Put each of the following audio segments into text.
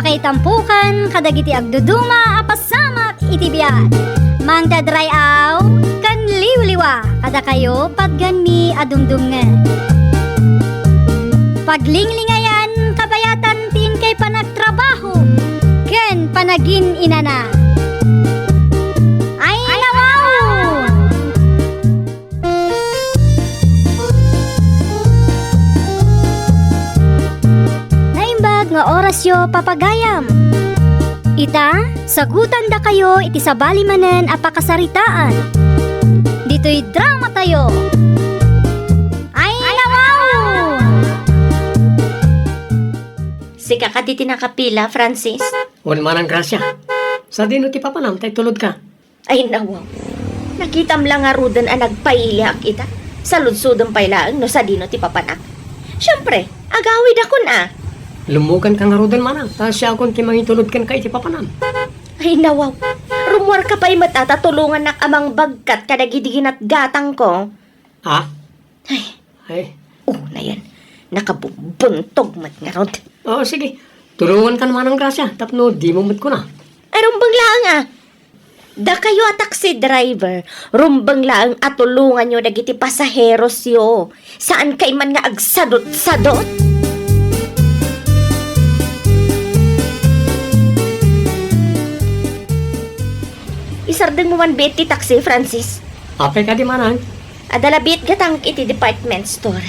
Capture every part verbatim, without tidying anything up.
Itampukan kadagiti agduduma a pasamak iti biag. Mangted ray-aw ken liwliwa kadakayo patganmi a dumdumngen. Paglinglingayan kabayatan ti inkay panagtrabaho ken panagin-inana. Ay, nawaw! Naimbag nga orasyo, papagayam. Ita, sagutandakayo iti sabali manen a pakasaritaan. Ditoy dramatayo. Ay, nawaw! Sika kadi ti nakapila, Francis? Wen, Manang Gracia. Sadino ti papanam ta itulodka? Ay, nawaw. Nakitam la ngaruden a nagpailiak ita. Saludsodem pay laeng no sadino ti papanak. Siempre, agawidakon a. Lummuganka ngaruden, Manang, ta siakon ti mangitulod kenka iti papanam. Ay, nawaw. Rummuarka pay met a ta tulongannak a mangbagkat kadagidi ginatgatangko. Ah? Ay. Ay. Unayen, nakabubuntog met ngarud. Oo, sige. Tulongankan, Manang Gracia, tapno dimo met kuna. Ay, rumbeng laeng a. Dakayo a taxi driver, rumbeng laeng a tulonganyo dagiti pasaherosyo. Saankay man nga agsadot-sadot. Isardengmo man biit ti taxi, Francis. Apay kadi, Manang? Adda la biit gatangko iti department store.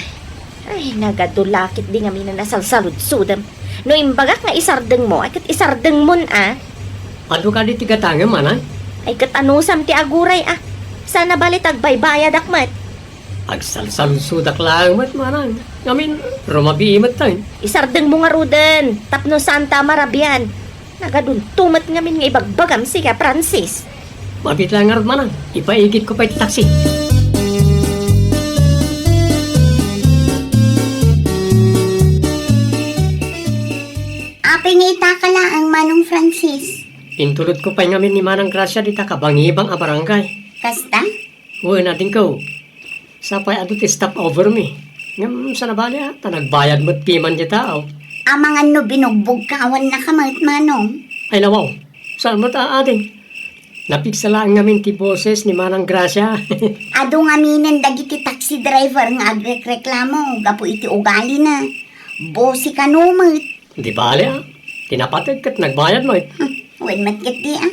Ay, nagadu la ketdi ngamin a nasalsaludsodem. No imbagak nga isardengmo, ay ket isardengmon a. Adu kadi ti gatangem, Manang? Ay, ket anusam ti aguray a. Saan a bali ta agbaybayadak met. Agsalsaludsodak laeng met, Manang. Ngamin, rumabii metten. Isardengmo ngaruden, tapno saanta a marabian. Nagadunto met ngamin nga ibagbagam sika, Francis. Mabiit laeng ngarud, Manang. Ipaigitko pay ti taxi. Apay nga itaka laeng, Manong Francis? Intulodko pay ngamin ni Manang Gracia dita kabangibang a barangay. Kasta? Wen, adingko. Sapay adu ti stop over mi. Ngem saan a bali a, ta nagbayad met piman ti tao. Amangan no binugbogka a wannaka met, Manong. Ay, nawaw. Saan met a, ading? Napigsa laeng ngamin ti boses ni Manang Gracia. Adu ngaminen dagiti taxi driver nga agrekreklamo gapu iti ugalina. Bose kano met. Di bale, a. Ti napateg ket nagbayad met. Hmm, wen met ketdi, a.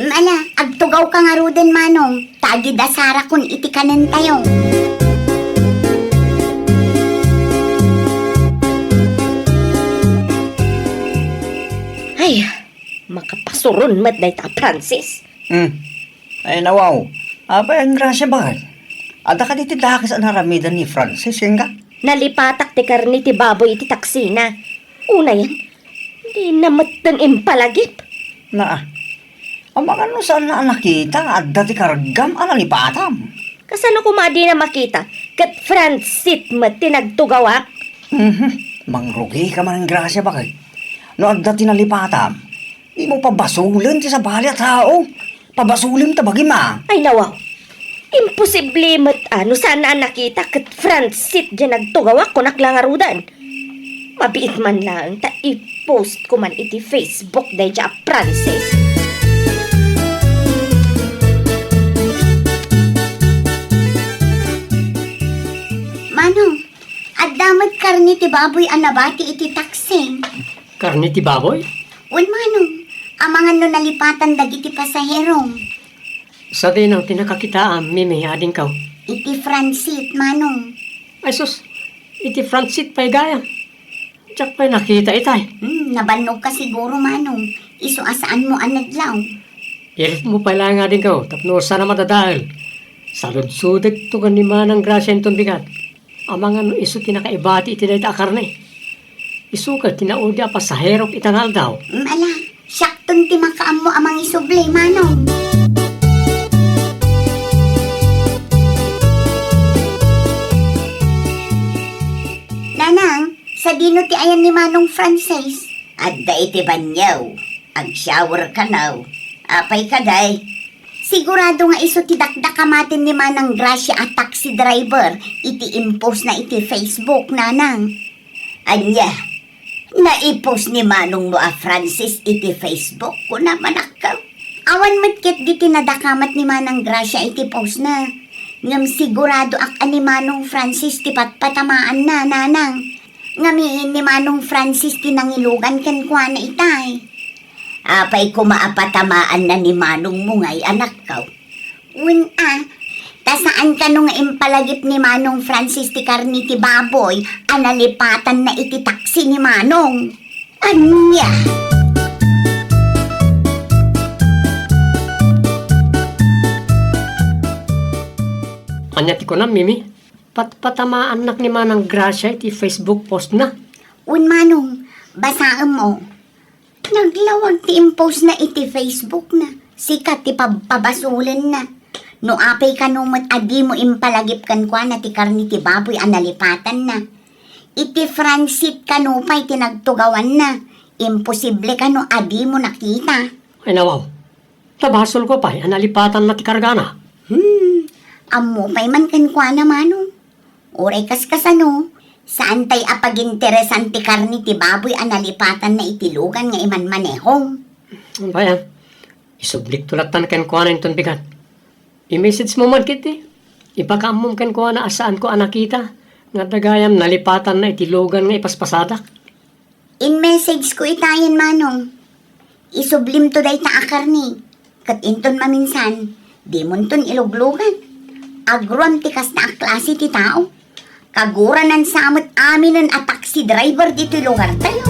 Ala, agtugawka ngaruden, Manong, ta agidasarakon iti kanentayo. Ay, makapasuron met dayta a Francis. Hmm. Ay, nawaw. Apay, Gracia, baket? Adda kadi ti dakes a naramiden ni Francis kenka? Nalipatak ti karne ti baboy iti taksina. Unayen, dina metten impalagip. Naa. Amangan no saan a nakita nga adda ti kargam a nalipatam. Kasano koma a dina makita? Ket Francis met ti nagtugawak. Mhm. Mangrugika man, Gracia, baket? No adda ti nalipatam, dimo pabasolen ti sabali a tao. Pabasolem ta bagim a. Ay, nawaw. Imposible met a no saan a nakita ket Francis diay nagtugawak, kunak la ngaruden. Mabiit man laeng ta i-post ko man iti Facebook daydiay a Francis. Manong, adda met karne ti baboy a nabati iti taksi. Karne ti baboy? Wen, Manong, amangan no nalipatan dagiti pasaherom. Sadino ti nakakitaam, Mimi, adingko? Iti Francis, Manong. Ay sus, iti Francis pay gayam. Diak pay nakita itay. Hmm, nabannogka siguro, Manong. Isu a saanmo a nadlaw. Iritmo pay laeng, adingko, tapno saan a madadael. Saludsodekto ken ni Manang Gracia inton bigat. Amangan no isu ti nakaibati iti dayta a karne. Isu ket ti naudi a pasaherok ita nga aldaw. Mm, ala, siakton ti makaammo a mangisubli, Manong. Nanang, sadino ti ayan ni Manong Francis? Adda iti banio. Ag-shower kano. Apay kadi? Sigurado nga isu ti dakdakamaten ni Manang Gracia a taxi driver iti impost na iti Facebook, Nanang. Ania, Naipost ni manongmo a Francis iti Facebook, kuna manakkaw. Awan met ketdi ti nadakamat ni Manang Gracia iti postna. Ngem siguradoak a ni Manong Francis ti patpatamaanna, nanang. Ngamin ni Manong Francis ti nangilugan kenkuana itay. Apay koma a patamaanna ni manongmo ngay, anakkaw? Wen a, ta saan kano nga impalagip ni Manong Francis ti karne ti baboy a nalipatanna iti taksi ni Manong. Ania? Ania ti kunam, Mimi? Patpatamaannak ni Manang Gracia iti Facebook postna. Wen, Manong, basaem, o. Naglawag ti impostna iti Facebookna. Sika ti pab-, pabasolenna. No apay kano met a dimo impalagip kenkuana ti karne ti baboy a nalipatanna. Iti Francis kano pay ti nagtugawanna. Imposible kano a dimo nakita. Ay, nawaw. Ta basolko pay a nalipatanna ti kargana. Hmm, ammo pay man kenkuana, Manong. Uray kaskasano, saantay a paginteresan ti karne ti baboy a nalipatanna iti lugan nga imanmanehom. Bayan, isublikto lattan kenkuana inton bigat. I-message mo man ketdi. Ipakaammom kenkuana a saanko a nakita nga adda gayam nalipatanna iti lugan nga ipaspasadak. In-message ko itayen, Manong. Isublimto dayta a karne. Ket inton maminsan, dimonton iluglugan. Agruam ti kasta a klase ti tao. Kaguranan sa met aminen a taxi driver ditoy lugartayo.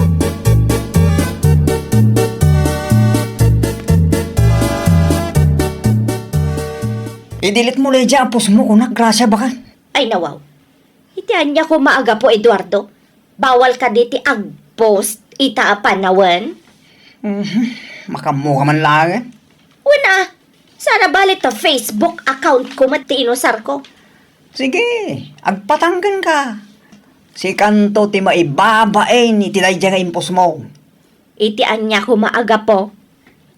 I-delete mo, Lydia, a post mo, kunak, Gracia, baka. Ay, nawaw. Iti ania koma a gapu, Eduardo? Bawal kadi ti agpost ita a panawen? Mhm. Makaammo ka man laeng. Wen a, saan a bale ta Facebook account ko met ti inusarko. Sige, agpatangken ka. Sikanto ti maibabain iti daydiay nga impost mo. Iti ania koma a gapu?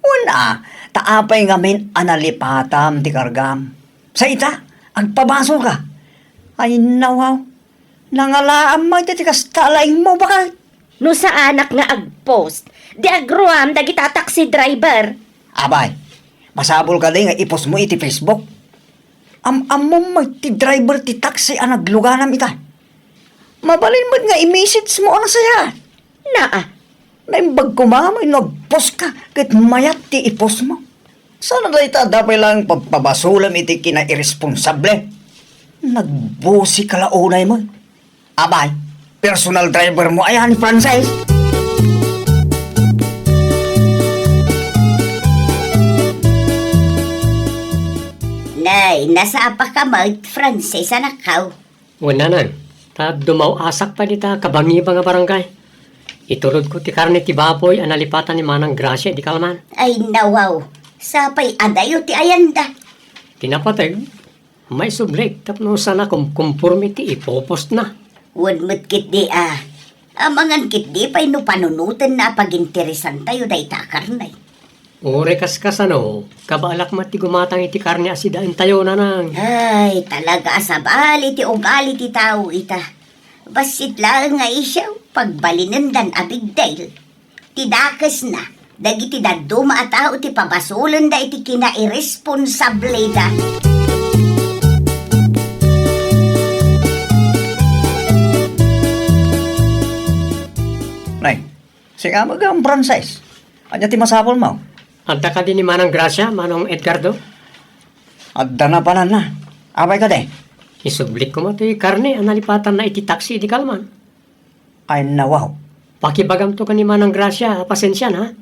Wen a, ta apay ngamin a nalipatam ti kargam? Sa ita, agpabasol ka. Ay, nawaw. Nangalaam met ti kasta a laingmo, baket. No saanak nga agpost, di agruam dagita a taxi driver. Abay, masapul kadi nga ipost mo iti Facebook? Am-ammom met ti driver ti taxi a nagluganam ita. Mabalin met nga i-message mo a nasayaat. Naa. Naimbag koma no agpost ka ket mayat ti ipost mo. Saan a dayta a dapay laeng pagpabasolem iti kinairesponsable? Nagbusi ka la unay met. Abay, personal driver mo aya ni Francis? Nay, nasapa ka met, Francis, anakkaw. Wen, nanang, ta dumaw-asak pay dita kabangibang a barangay. Itulodko ti karne ti baboy a nalipatan ni Manang Gracia idi kalman. Ay, nawaw. Sapay adayo ti ayanda. Ti napateg, maisublik tapno saan a kumkumporme ti ipopostna. Wen met ketdi a. Amangan ketdi pay no panunotenna a paginteresantayo dayta a karne. Uray kaskasano, kabaelak met ti gumatang iti karne a sidaentayo, nanang. Ay, talaga a sabali ti ugali ti tao ita. Bassit laeng nga isu, pagbalinendan a bigdel. Ti dakesna, dagiti dadduma a tao ti pabasolenda iti kinairesponsableda. Nay, sika met gayam, Francis. Ania ti masapulmo? Adda kadi ni Manang Gracia, Manong Edgardo? Adda napananna. Apay kadi? Isublik koma ti karne a nalipatanna iti taksi idi kalman. Ay, nawaw. Pakibagamto ken ni Manang Gracia a pasensian, ha?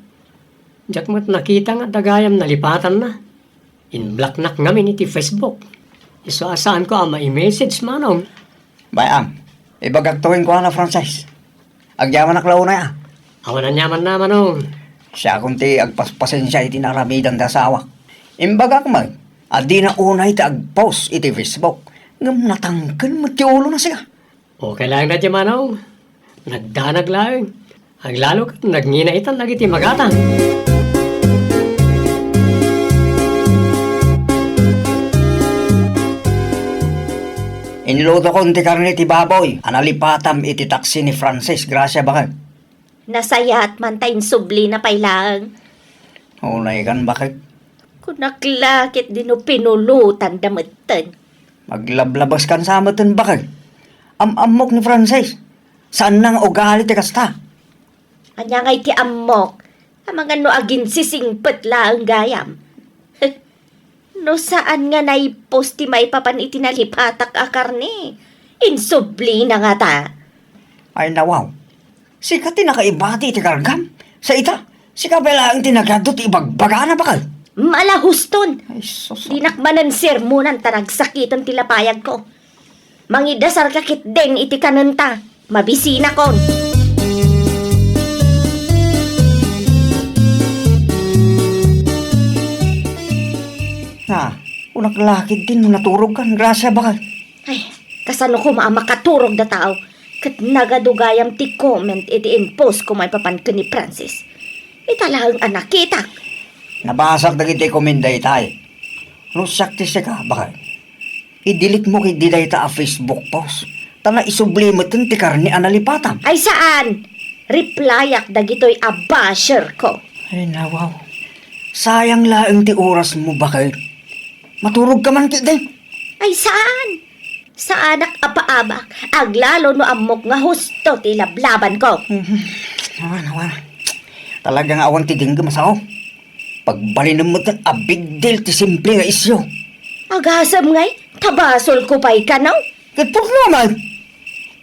Diak met nakita nga adda gayam nalipatanna. Inblocknak ngamin iti Facebook. Isu a saanko a mai-message, Manong. Bay-am, ibagakto kenkuana, Francis. Agyamanak la unay a. Awan aniamanna, Manong. Siakon ti agpaspasensia iti naaramidan ti asawak. Imbagak met a dina unay ti agpost iti Facebook, ngem natangken met ti ulona sika. Okay laeng daydiay, Manong. Nagdanag laeng. Aglalo ket nagngina itan dagiti magatang. Inlutokon ti karne ti baboy a nalipatam iti taksi ni Francis Gracia, baket. Nasayaat man ta insublina pay laeng. Unaykan, bakit? Kunak la ketdi no pinulotanda metten. Maglablabaskan sa metten, bakit? Am-ammok ni Francis. Saanna nga ugali ti kasta. Ania ngay ti ammok? Amangan no aginsisingpet laeng gayam. No saan nga naipost ti maipapan iti nalipatak a karne, insublina ngata. Ay, nawaw. Sika ti nakaibati iti kargam. Sa ita, sika pay laeng ti nagadu ti ibagbagana, bakal. Malahuston. Ay, sus. Dinak manen sermonan ta nagsakiten ti lapayagko. Mangidasarka ketdin iti kanenta. Mabisinakon. Na, kunak la ketdin no naturogkan, Gracia, bakal. Ay, kasano koma a makaturog da tao? Ket nagadu gayam ti comment iti inpost ko maipapan ken ni Francis. Ita laeng a nakitak. Nabasak dagiti comment daytay. No siak ti sika, bakal. I-delete mo ketdi dayta a Facebook post. Ta naisubli metten ti karne a nalipatam. Ay saan! Replyak dagitoy a basher ko. Ay, nawaw. Sayang laeng ti oras mo, bakit? Maturog ka man ketdi. Ay saan! Saanak a paabak, aglalo no ammok nga husto ti lablaban ko. Mhm. Awan, awan. Talaga nga awan ti denggem a sao. Pagbalinem met a big deal ti simple nga isyu. Agasem ngay, ta basol ko pay kano? Ket pudno man.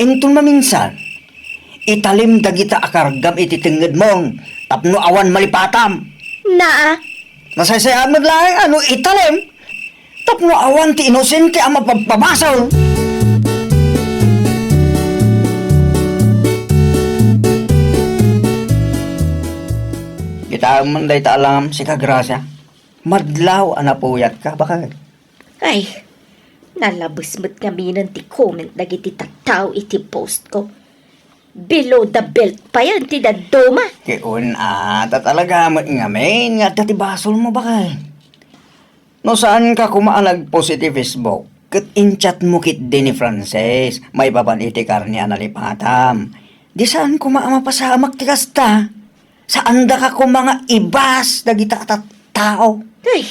Inton maminsan, italem dagita a kargam iti tengngedmo tapno awan malipatam. Naa. Nasaysayaat met laeng a no italem tapno awan ti inosente a mapagpabasol. Kitaem man dayta a langam, sika, Gracia. Madlaw a napuyatka, bakal. Ay, nalabes met ngamin ti comment dagiti tattao iti post ko. Below the belt payen ti dadduma. Ti un-a, ta talaga met ngamin nga adda ti basolmo, bakal. No saanka koma a nagpost iti Facebook, ket in-chat mo ketdi ni Frances maipapan iti karne a nalipatam. Di saan koma a mapasamak ti kasta. Saandaka koma nga ibas dagita a tattao. Ay,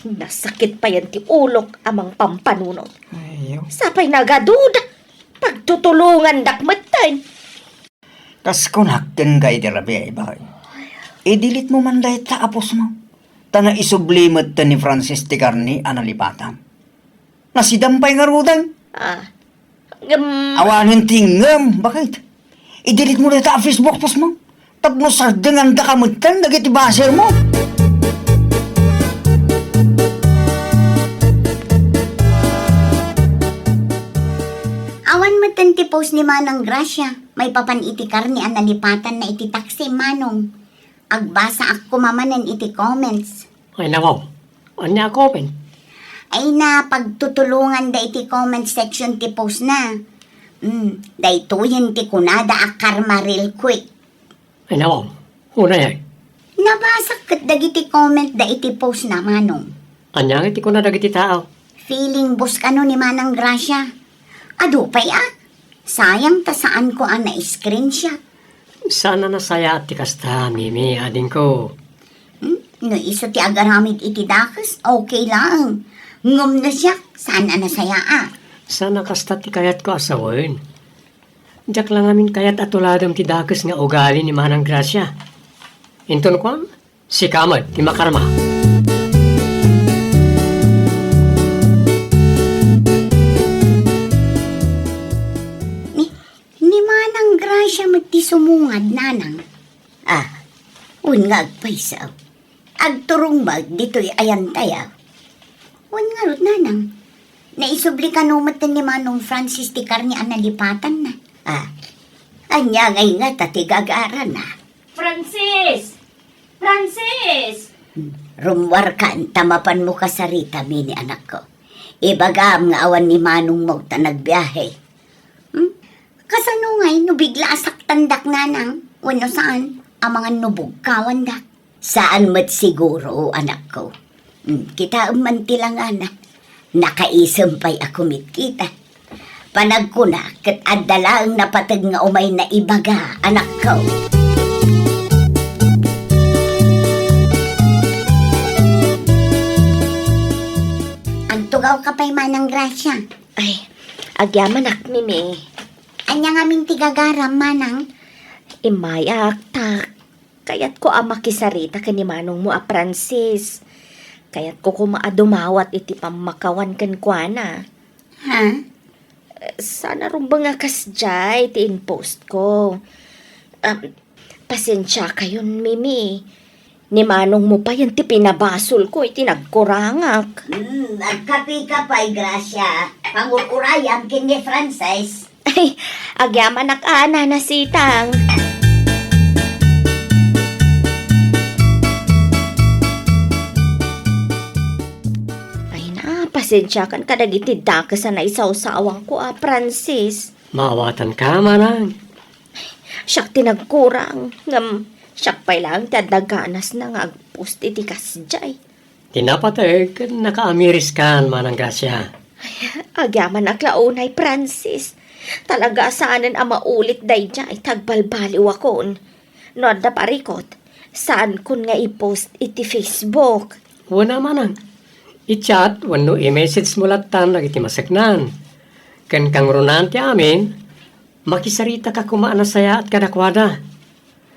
nasakit payen ti ulok a mangpampanunot. Ayyo. Sapay nagaduda, pagtutulongandak metten. Kas kunak kenka iti rabii, bakit? I-delete mo man dayta a post mo. Ta naisubli metten ni Francis ti karne a nalipatam. Nasidam pay ngaruden. Ah, ngem awanen ti ngem, bakit? I-delete mo dayta a Facebook post mo. Tapno sardengandaka metten dagiti basher mo. Awan metten ti post ni Manang Gracia maipapan iti karne a nalipatanna iti taksi, Manong. Agbasaak koma manen iti comments. Ay, nawaw. Ania a comment? Ay, napagtutulonganda iti comment section ti post na. Mm, daytoyen ti kunada a karma real quick. Ay, nawaw. Unay, ay. Nabasak ket dagiti comment da iti post na, Manong. Ania nga ti kuna dagiti tao? Feeling boss kano ni Manang Gracia. Adu pay a. Sayang ta saanko a na-screenshot. Saan a nasayaat ti kasta, Mimi, adingko. Hmm? No isu ti agaramid iti dakes, okay laeng. Ngem no siak, saan a nasayaat. Saan a kasta ti kayatko a sawen. Diak la ngamin kayat a tuladem ti dakes nga ugali ni Manang Gracia. Inton kuan, sika met ti makarma. Ni, ni Manang Gracia met ti sumungad, Nanang. Ah, wen nga agpayso. Agturong met ditoy ayantayo. Wen ngarud, Nanang. Naisubli kano met ni Manong Francis ti karne a nalipatanna. Ah, ania ngay ngata ti gagarana? Francis! Francis! Hmm, rummuarkan ta mapanmo kasarita, Mini, anakko. Ibagam nga awan ni Manongmo ta nagbiahe. Hmm? Kasano ngay no bigla a saktandak, Nanang? Wenno saan? Amangan no bugkawandak? Saan met siguro, anakko. Hmm, kitaem man ti langana. Nakaisem pay a kumitkita. Panagkuna, ket adda laeng napateg nga umay naibaga, anakko. Tugawka pay, Manang Gracia. Ay, agyamanak, Mimi. Ania ngamin ti gagaram, Manang? Immayak, ta kayatko a makisarita ken ni manongmo a Francis. Kayatko koma a dumawat iti pammakawan kenkuana. Ha? Saan a rumbeng a kasdiay ti in-postko. Um, pasensiakayon, Mimi. Ni manongmo payen ti pinabasolko iti nagkurangak. Hmm, agkapika pay, Gracia. Pangur-urayam ken ni Francis. Ay, agyamanak a, Nana Sitang. Ay na, pasensiakan kadagiti dakes a naisawsawangko a, Francis. Maawatanka, manang. Siak ti nagkurang, ngem siak pay laeng ti adda ganasna nga agpost iti kasdiay. Ti napateg ket nakaamiriskan, Manang Gracia. Agyamanak la unay, Francis. Talaga a saanen a maulit daydiay ta agbalbaliwakon. No adda parikut, saankon nga i-post iti Facebook. Wen a, manang. I-chat wenno i-message mo lattan dagiti maseknan. Ken kangrunaan ti amin, makisaritaka koma a nasayaat kadakuada.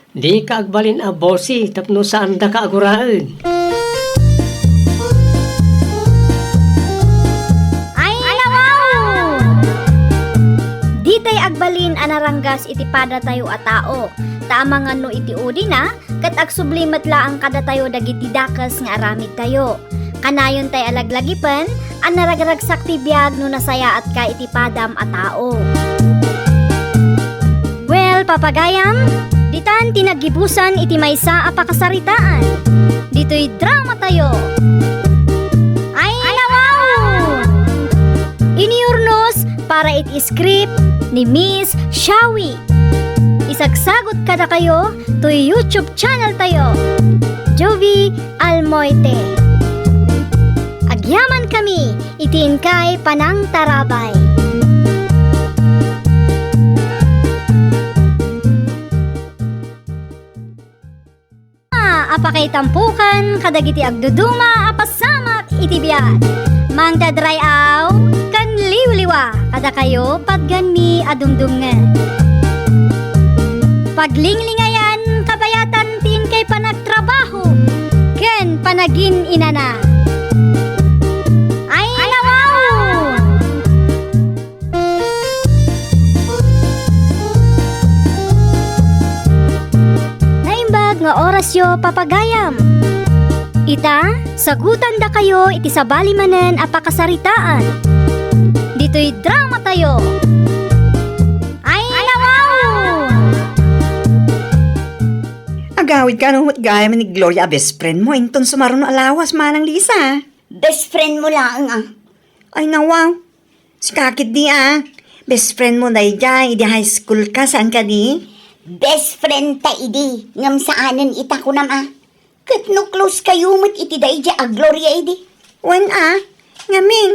Dika agbalin a bosi tapno saandaka a guraen. Ay, nawaw! Ditay agbalin a naranggas iti padatayo a tao, ta amangan no iti udina, ket agsubli met laeng kadatayo dagiti dakes nga aramidtayo. Kanayon tay a laglagipen a naragragsak ti biag no nasayaatka iti padam a tao. Well, papagayam, ditan ti naggibusan iti maysa a pakasaritaan. Ditoy dramatayo. Ay, nawaw! Inurnos para iti script ni Miss Shawi. Isagsagut kadakayo toy YouTube channel tayo, Jovie Almoite. Agyaman kami iti inkay panangtarabay. A pakaitampukan kadagiti agduduma a pasamak iti biag. Mangdadray-aw ken liwliwa kadakayo patganmi a dumdumngen. Paglinglingayan kabayatan ti inkay panagtrabaho ken panagin-inana. Ay, nawaw! Naimbag nga orasyo, papagayam. Ita, sagutandakayo iti sabali manen a pakasaritaan. Ditoy dramatayo. Ay, nawaw! Agawidka no met gayam ni Gloria a best friend mo, inton sumaruno a lawas, Manang Lisa. Best friend mo laeng, a. Ay, nawaw. Sika ketdi, a. Best friend mo daydiay idi high school ka, saan kadi? Best friend ta idi, ngem saanen ita kunam, a. Ket no close kayo met iti daydiay a Gloria idi. Wen, a. Ngamin,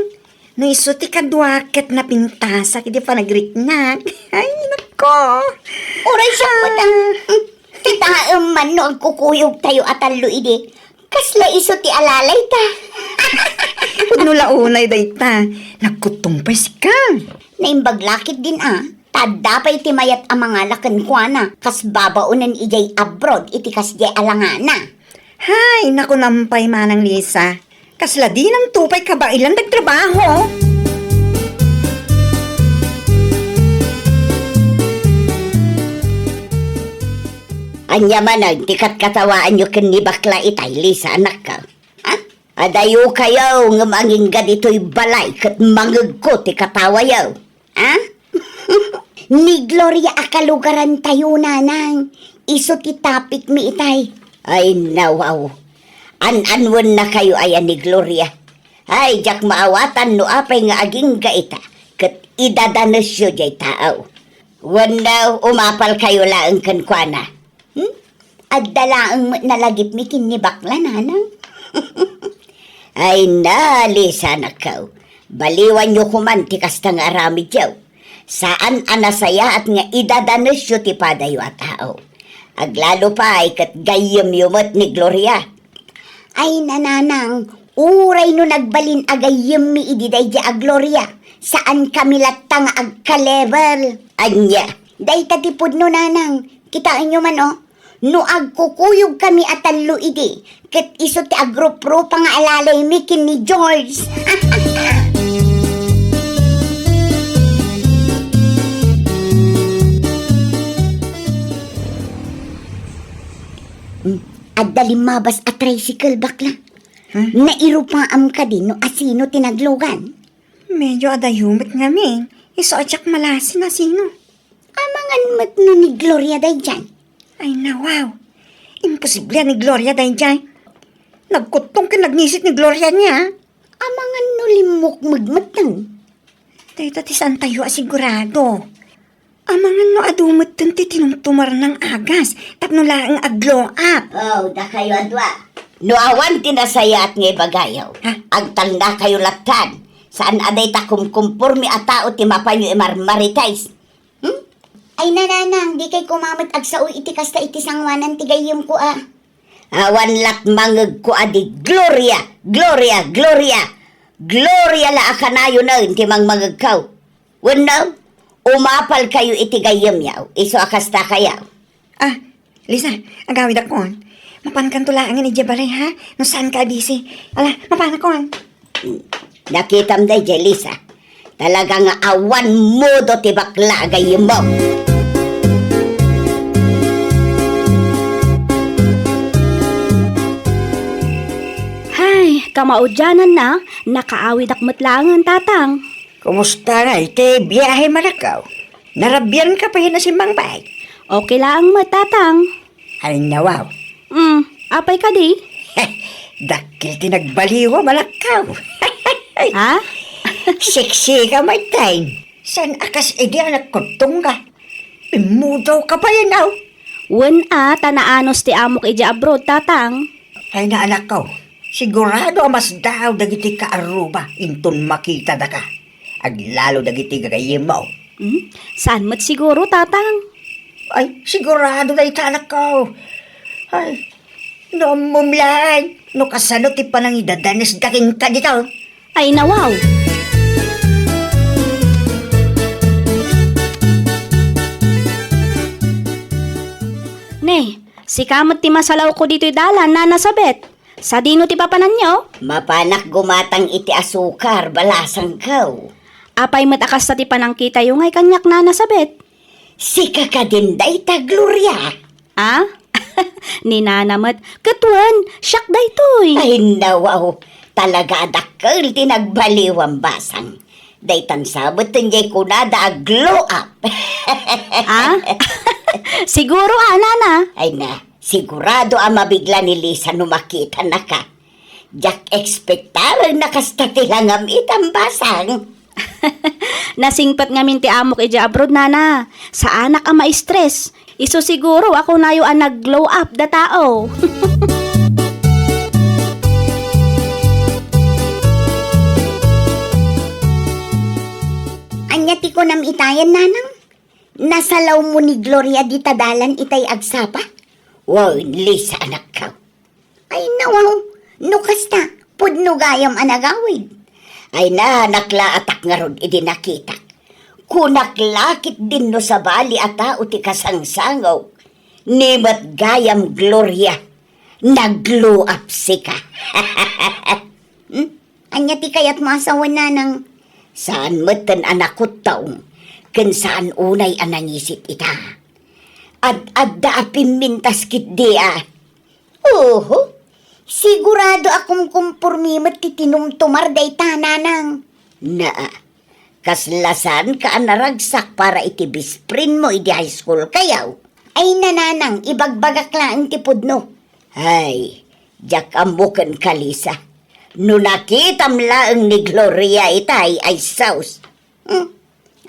no isu ti kadua ket napintasak iti panagriknak. Ay, nako. Uray siak met, a. Kitaem man no agkukuyogtayo a tallo idi. Kasla isu ti alalayta. Pudno la unay dayta. Nagkuttong pay sika. Naimbag la ketdin, a. Ta adda pay ti mayat a mangala kenkuana kas babaonen idiay abroad iti kasdiay a langana. Hay, nakunam pay, Manang Lisa. Kasla dinanto pay kabaelan dagtrabaho. Ania manen ti katkatawaanyo ken ni bakla itay, Lisa, anakko? Ha? Adayokayo ngem agingga ditoy balay ket mangegko ti katawayo. Ha? Ni Gloria a kalugarantayo, nanang. Isu ti topicmi itay. Ay, nawaw. An-anwennakayo aya ni Gloria. Ay, diak maawatan no apay nga agingga ita ket idadanesyo diay taaw. Wenno, umapalkayo laeng kenkuana. Hmm? Adda laeng met nalagipmi ken ni bakla, nanang. Ay, nalisanakkaw. Baliwanyo koman ti kasta nga aramidyo. Saan a nasayaat nga idadanesyo ti padayo a tao. Aglalo pay ket gayyemyo met ni Gloria. Ay, nanang, Uray no nagbalin a gayyemmi idi daydiay a Gloria, saankami latta nga agka-level. Ania? Dayta ti pudno, nanang. Kitaenyo man, o. No agkukuyogkami a tallo idi, ket isu ti agruprupa nga alalaymi ken ni George. Hmm, adda limmabas a tricycle, bakla. Hmm? Nairupaam kadi no asino ti naglugan? Medyo adayo met ngamin. Isu a diak malasi no asino. Amangan met no ni Gloria daydiay. Ay, nawaw. Imposible a ni Gloria daydiay. Nagkuttong ken nagngisit ni Gloria nia. Amangan no limmukmeg metten. Dayta ti saantayo a sigurado. Amangan no adu metten ti tinumtumarna nga agas tapno laeng a-glow up. Oh, dakayo a dua. No awan ti nasayaat nga ibagayo, ha? Agtalnakayo lattan. Saan a dayta kumkumpormi a tao ti mapanyo imarmarites. Hmm? Ay, nanang, dikay koma met agsao iti kasta iti sangoanan ti gayyemko a. Awan latmangegko a di Gloria, Gloria, Gloria. Gloria la a kanayonen ti mangmangegko. Wenno, umapalkayo iti gayyemyo, isu a kastakayo. Ah, Lisa, agawidakon. Mapankanto laengen idiay balay, ha? No saanka a busy. Ala, mapanakon. Nakitam daydiay, Lisa. Talaga nga awan modo ti bakla a gayyemmo. Hay, kamaudiananna, nakaawidak met laengen, Tatang. Kumusta ngay ti biahem, anakko? Narabianka pay a simmangbay? Okay laeng met, Tatang. Ay, nawaw. Mm, apay kadi? Dakkel ti nagbaliwam, anakko. Ha? Sexy ka, my time. Saan a kas idi a nagkuttongka? Immudawka pay, no? Wen a, ta naanus ti amok idiay abroad, Tatang. Ay, anakko, sigurado a masdaaw dagiti kaarruba inton makitadaka. Aglalo dagiti gagayyemmo. Hmm? Saan met siguro, Tatang? Ay, sigurado dayta, anakko. Ay, no ammom laeng, no kasano ti panangidadanesda kenka dita. Ay, nawaw! Ne, sika met ti masalawko ditoy dalan, Nana Sabet. Sadino ti papananyo? Mapanak gumatang iti asukar, balasangko. Apay met a kasta ti panangkitayo ngay kaniak, Nana Sabet? Sika kadin dayta, Gloria? Ah? Ni Nana met, ket wen, siak daytoy. Ay, nawaw. Talaga a dakkel ti nagbaliwam, basang. Daytan sabet ti kunada a glow up. Ah? Siguro, ah, Nana? Ay na, sigurado a mabigla ni Lisa no makitanaka. Diak ekspektaren a kasta ti langam itan, basang. Nasingpet ngamin ti amok idiay abroad, Nana. Saanak a ma-stress. Isu siguro a kunayo a nag-glow up da tao. Ania ti kunam itayen, Nanang? Nasalawmo ni Gloria dita dalan itay agsapa? Wen, Lisa, anakko. Ay, nawaw, no kasta, pudno gayam a nagawid. Ay, nanak la a takngarud idi nakitak. Kunak la ketdin no sabali a tao ti kasangsangok. Ni met gayam, Gloria, nag-glow up sika. Hmm? Ania ti kayatmo a sawen, Nanang? Saan metten a nakuttong, ken saan unay a nangisit ita. Ad-adda a pimmintas ketdi a. Oho, sigurado a kumkumpormi met ti tinumtumar dayta, Nanang. Naa, kasla saanka a naragsak para iti best friend mo idi high school kayo? Ay, Nanang, ibagbagak laeng ti pudno. Ay, diak ammo kenka, Lisa. No nakitam laeng ni Gloria itay, ay sus. Hmm.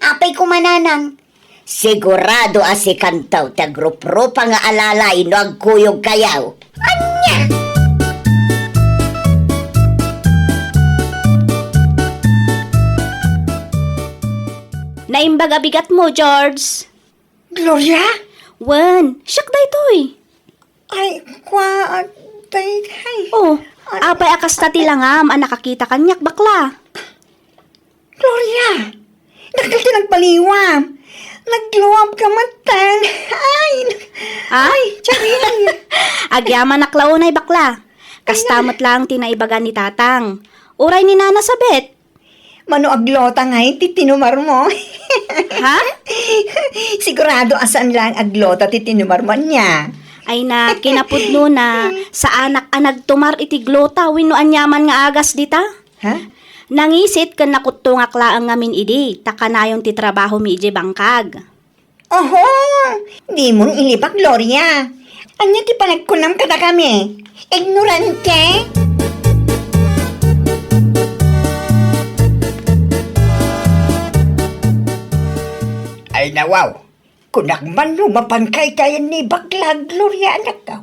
Apay koma, Nanang? Sigurado a sikanto ti agruprupa nga alalay no agkuyog kayo. Ania? Naimbag a bigatmo, George. Gloria? Wen, siak daytoy. Ay, kua, Ay, ay. Oh, apay a kasta ti langam a nakakita kaniak, bakla? Gloria, dakkel ti nagbaliwam. Nag-glow up ka metten. Ay, ah? Ay, charing. Agyamanak la unay, bakla. Kasta met lang ti naibaga ni Tatang. Uray ni Nana Sabet. Mano aglota ngay ti tinumarmo? Ha? Sigurado a saan lang aglota ti tinumarmo niya. Ay na, kinapudno na, saanak a nagtumar iti glota wenno aniaman nga agas dita. Ha? Nangisit ken nakuttongak laeng ngamin idi, ta kanayon ti trabahomi idiay bangkag. Oho! Dimon ilibak, Gloria. Ania ti panagkunam kadakami? Ignorante? Ay, nawaw. Kunak man no mapanka iti ayan ni bakla, Gloria, anakko.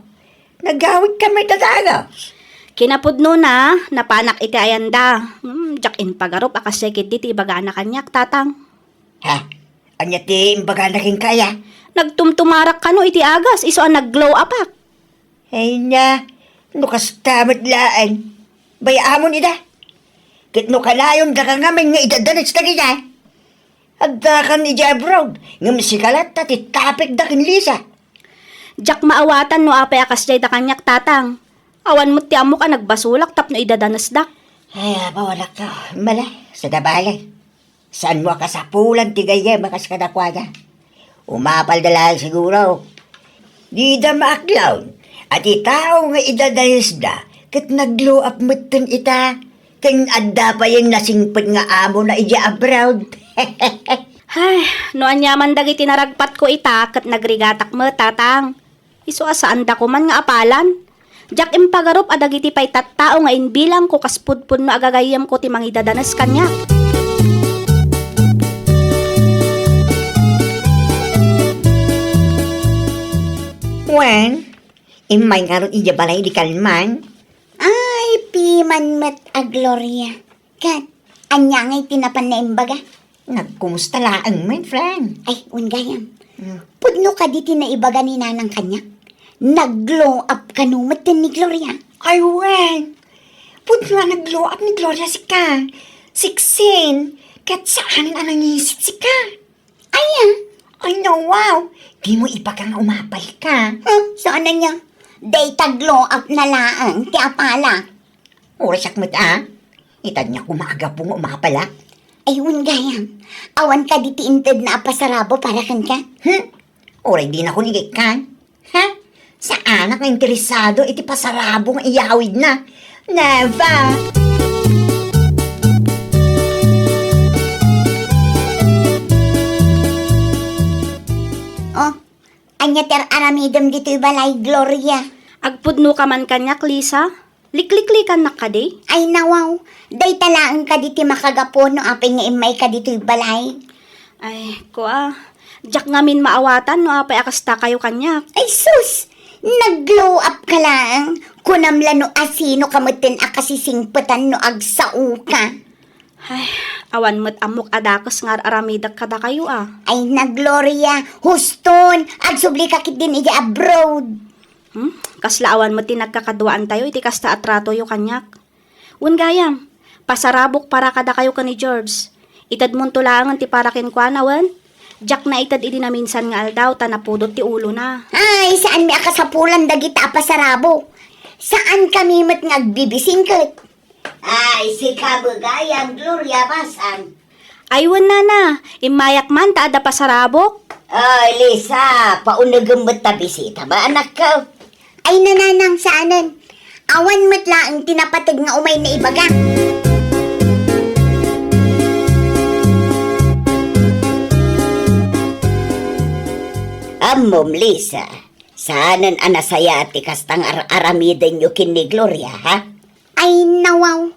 Nagawidka met a dagas. Kinapudno na, napanak iti ayanda. Hmm, diak impagarup a kasdiay ketdi ti ibagana kaniak, Tatang. Ha? Ania ti imbagana kenka, aya? Nagtumtumarak kano iti agas, isu a nag-glow upak. Ay na, no kasta met laeng, bay-amon ida. Ket no kanayon daka ngamin nga idadanes dagita, addakan idiay abroad, ngem sika latta ti tapekda ken Lisa. Diak maawatan no apay a kasdiay da kaniak, Tatang. Awan met ti ammok a nagbasolak tapno idadanesdak. Ay, apo, anakko, mala, sada bale. Saanmo a kasapulan ti gayyem a kas kadakuada. Umapalda laeng siguro. Dida maaklon a ti tao nga idadanesda ket nag-glow up metten ita, ken adda payen nasingpet nga amona idiay abroad. Ay, no aniaman dagiti naragpatko ita ket nagrigatak met, Tatang. Isu a saanda koman nga apalan. Diak impagarup a dagiti pay tattao nga imbilangko kas pudpudno a gagayyemko ti mangidadanes kaniak. Wen, immay ngarud idiay balay idi kalman? Ay, piman met a Gloria. Ket, ania ngay ti napan naimbaga? Nagkumusta laeng, my friend. Ay, wen gayam. Mm. Pudno kadi ti naibaga ni Nanang kaniak? Nag-glow up kano metten ni Gloria? Ay, wen. Pudno a nag-glow up ni Gloria sika. Siksin. Ket saanen a nangisit sika. Aya? Ay, nawaw. Dimo ibaga nga umapal ka. Huh? Saan ania? Dayta glow up na laeng ti apala. Uray siak met a. Ita ania koma a gapu nga umapal a. Ay, wen gayam. Awan kadi ti intedna a pasarabo para kenka? Hmm? Uray dinakon igikkan. Ha? Saanak nga interesado iti pasarabo nga iyawidna. Never! Oh, ania ti ar-aramidem ditoy balay, Gloria? Agpudno ka man kaniak, Lisa? Likliklikannak kadi? Ay, nawaw. Dayta laeng kadi ti makagapu no apay nga immayka ditoy balay. Ay, kua, diak ngamin maawatan no apay a kastakayo kaniak. Ay, sus! Nag-glow up ka laeng. Kunam la no asino ka metten a kasisingpetan no agsaoka. Ay, awan met ammok a dakes nga ar-aramidek kadakayo a. Ay na, Gloria, huston, agsubli ka ketdin idiay abroad. Hmm? Kasla awan met ti nagkakaduaantayo iti kasta a tratoyo kaniak. Wen gayam, pasarabok para kadakayo ken ni George. Itedmonto laengen ti para kenkuana, wen? Diak naited idi naminsan nga aldaw ta napudot ti ulona. Ay, saanmi a kasapulan dagita a pasarabok. Saankami met nga agbibisingket. Ay, sika met gayam, Gloria, pasan. Ay, wen, nana, immayak man ta adda pasarabok. Ay, Lisa, paunegem met ta bisita, ba, anakko? Ay, nananang, saanen. Awan met laeng ti napateg nga umay naibaga. Ammom, Lisa, saanen a nasayaat ti kasta nga ar-aramidenyo ken ni Gloria, ha? Ay, nawaw.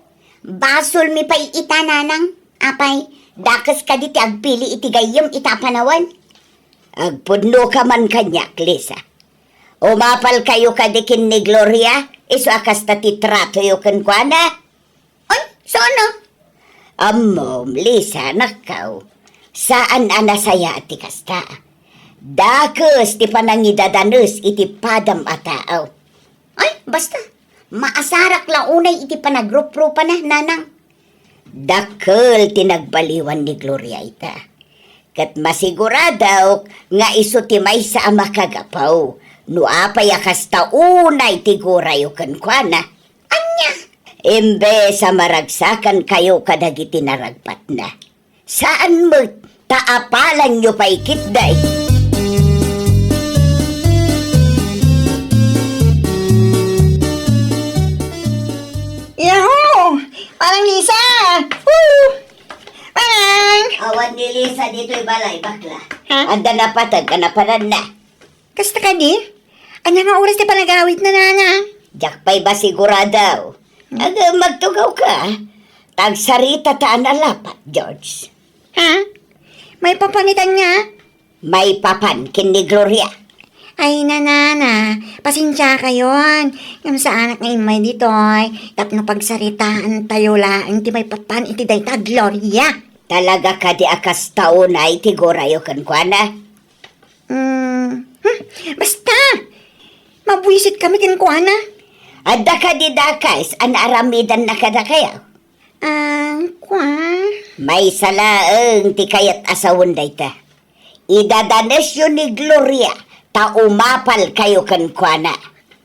Basolmi pay ita, nanang. Apay, dakes kadi ti agpili iti gayyem ita a panawen? Agpudno ka man kaniak, Lisa. Umapal kayo kadi ken ni Gloria, isu a kasta ti tratoyo kenkuana? Ay, saan a? Ammom, Lisa, nakkaw. Saan a nasayaat ti kasta. Dakes ti panangidadanes iti padam a tao. Ay, basta. Maasarak la unay iti panagruprupana, nanang. Dakkel ti nagbaliwan ni Gloria ita. Ket masiguradok nga isu ti maysa a makagapu no apay a kasta unay ti gurayo kenkuana. Ania? Imbes a maragsakankayo kadagiti naragbatna, saan met ta apalanyo pay ketdi. Yahoo! Manang Lisa! Woo! Manang! Awan ni Lisa ditoy balay, bakla. Ha? Adda napateg a napadanna. Kasta kadi? Ania nga oras ti panagawidna, nana? Diak pay ba sigurado. Aga, magtugawka. Tagsaritata a nalapat, George. Ha? Maipapan ita nia? Maipapan ken ni Gloria. Ay, nanana, pasensiakayon. Ngem saanak nga immay ditoy, tapno pagsaritaantayo laeng ti maipapan iti dayta a Gloria. Talaga kadi a kasta unay ti gurayo kenkuana? Mm, hmm, basta! Mabuisitkami kenkuana. Adda kadi dakes a naaramidanna kadakayo? Ah, kua? Maysa laeng ti kayat a sawen dayta. Idadanesyo ni Gloria ta umapalkayo kenkuana.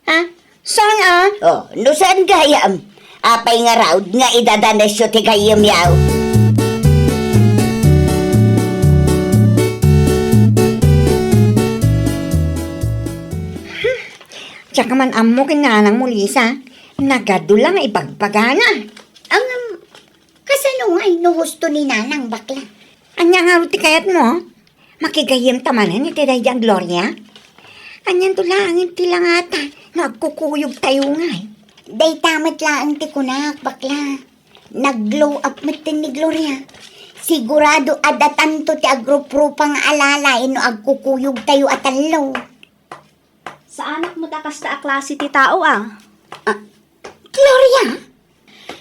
Ha? Saan a? Oh, no saan gayam? Apay ngarud nga idadanesyo ti gayyemyo? Diak man ammo ken nanangmo, Lisa. Nagadu la nga ibagbagana. Ngem, kasano ngay no husto ni nanang, bakla? Ania ngarud ti kayatmo? Makigayyemta manen iti daydi a Gloria? Anianto laeng ti langata no agkukuyogtayo ngay? Dayta met laeng ti kunak, bakla. Nag-glow up metten ni Gloria. Sigurado a datanto ti agruprupa nga alalay no agkukuyogtayo a tallo. Saanak met a kasta a klase ti tao, a? Ah, Gloria?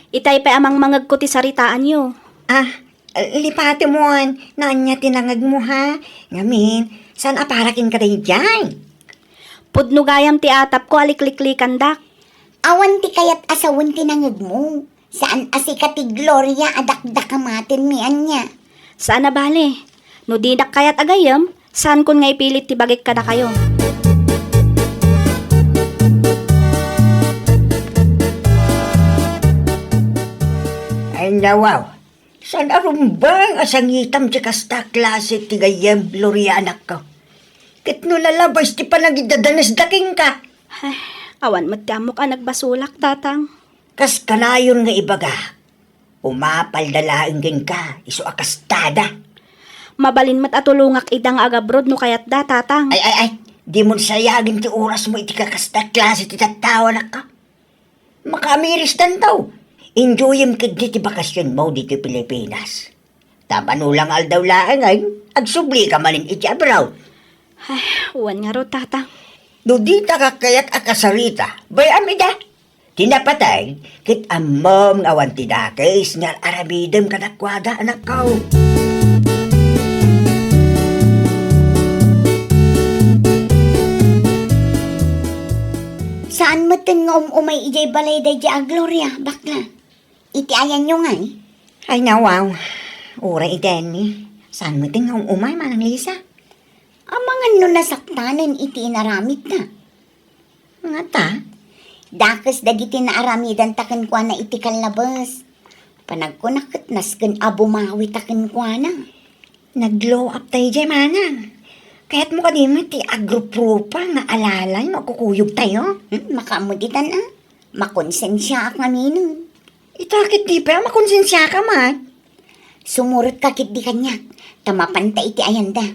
Itay pay a mangmangegko ti saritaanyo. Ah, lipatemon, naania ti nangegmo, ha? Ngamin, saan a para kenka daydiay? Pudno gayam ti atapko a likliklikandak. Awan ti kayat a sawen ti nangegmo. Saan a sika ti Gloria a dakdakamatenmi ania? Saan a bale. No dinak kayat a gayyem, saankon nga ipilit ti bagik kadakayo. Ay, nawaw. Saan a rumbeng a sangitam ti kasta a klase ti gayyem, Gloria, anakko? Ket no nalabas ti panagidadanesda kenka? Ay, awan met ti ammok a nagbasolak, Tatang. Kas kanayon nga ibagak, umapalda laeng kenka, isu a kastada. Mabalin met a tulongak ida nga agabroad no kayatda, Tatang. Ay, ay, ay, dimon sayagen ti orasmo iti kakasta a klase ti tattao, anakko. Makaamirisdanto. Enjoyem ketdi ti bakasionmo ditoy Pilipinas. Ta mano la nga aldaw laeng, ay, agsublika manen iti abroad. Ay, wen ngarud, Tatang. No dita ka kayat a kasarita, bay-am ida. Ti napateg, ket ammom nga awan ti dakes nga ar-aramidem kadakuada, anakko. Saan metten nga um-umay idiay balay daydi a Gloria, bakla? Iti ayanyo ngay? Ay, nawaw. Uray iteni. Saan metten nga um-umay, Manang Lisa? Amangan no nasaktanen iti inaramidna. Ngata? Dakes dagiti naaramidanta kenkuana iti kallabes. Panagkunak ket nasken a bumawita kenkuana. Nag-glow up tayo diay, manang. Kayatmo kadi met ti agruprupa nga alalay no agkukuyogtayo? Hmm, makaammo ditan a. Makonsensiaak ngaminen. Ita ket di pay a makonsensiaka met. Sumurotka ketdi kaniak, ta mapanta iti ayanda.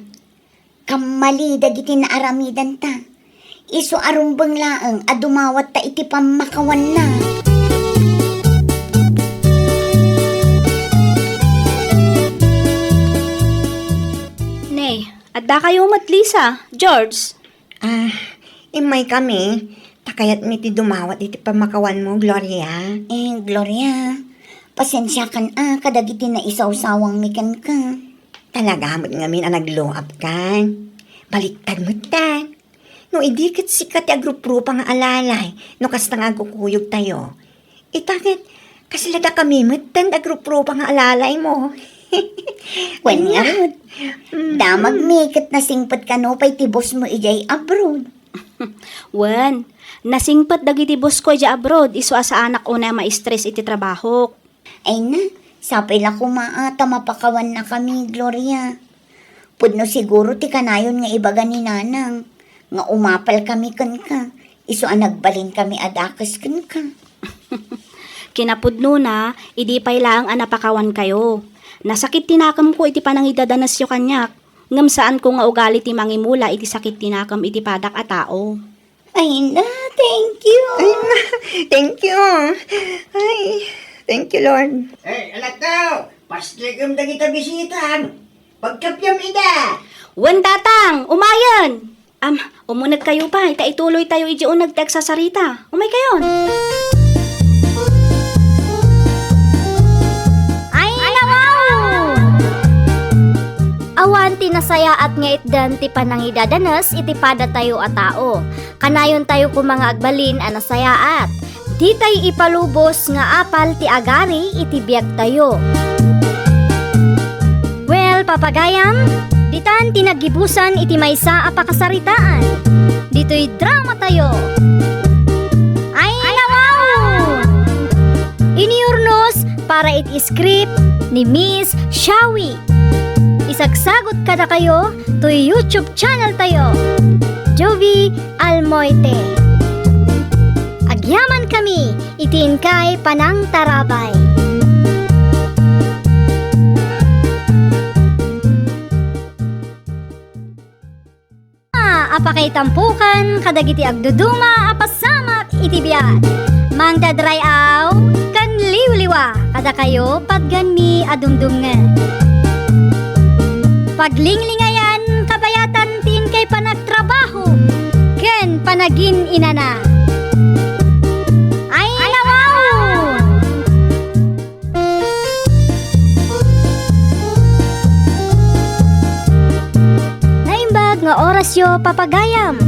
Kammali dagiti naaramidanta. Isu a rumbeng laeng a dumawatta iti pammakawanna. Nay, addakayo met, Lisa, George. Ah, immaykami. Ta kayatmi ti dumawat iti pammakawanmo, Gloria. Eh, Gloria, pasensiakan a kadagiti naisawsawangmi kenka. Talaga met ngamin a nag-glow up kan. Baliktad met ta. No idi ket sika ti agruprupa nga alalay, no kasta nga agkukuyogtayo. Ita ket, kasla dakami metten agruprupa nga alalaymo. Wen ania? Ngarud, mm, damagmi ket nasingpet kano pay ti bossmo idiay abroad. Wen, nasingpet dagiti bossko idiay abroad, isu a saanak unay a ma-stress iti trabahok. Ay na, sapay la koma a ta mapakawannakami, Gloria. Pudno siguro ti kanayon nga ibaga ni Nanang nga umapalkami kenka, isu a nagbalinkami a dakes kenka. Kinapudnona, idi pay laeng a napakawankayo. Nasakit ti nakemko iti panangidadanesyo kaniak, ngem saanko nga ugali ti mangimula iti sakit ti nakem iti padak a tao. Ay na, thank you. Ay na, thank you. Ay, thank you, Lord. Ay, anak ko, pastegem dagita bisitam. Pagkapiam ida. Wen, Tatang, umayen. Am, umunegkayo pay, ta ituloytayo iti uneg ti agsasarita. Umaykayon. Ay, nawaw! Awan ti nasayaat nga itdan ti panangidadanes iti padatayo a tao. Kanayontayo koma nga agbalin a nasayaat. Ditay ipalubos nga apal ti agari iti biagtayo. Well, papagayam, ditan ti naggibusan iti maysa a pakasaritaan. Ditoy dramatayo. Ay, nawaw! Iniyurnos para iti script ni Miss Shawi. Isagsagot kadakayo toy YouTube channel tayo, Jovie Almoite. Agyamankami iti inkay panangtarabay. A pakaitampokan kadagiti agduduma a pasamak iti biag. Mangdadray-aw ken liwliwa kadakayo patganmi a dumdumngeg. Paglinglingayan kabayatan ti inkay panagtrabaho ken panagin-inana. Ay, nawaw! Naimbag nga orasyo, papagayam.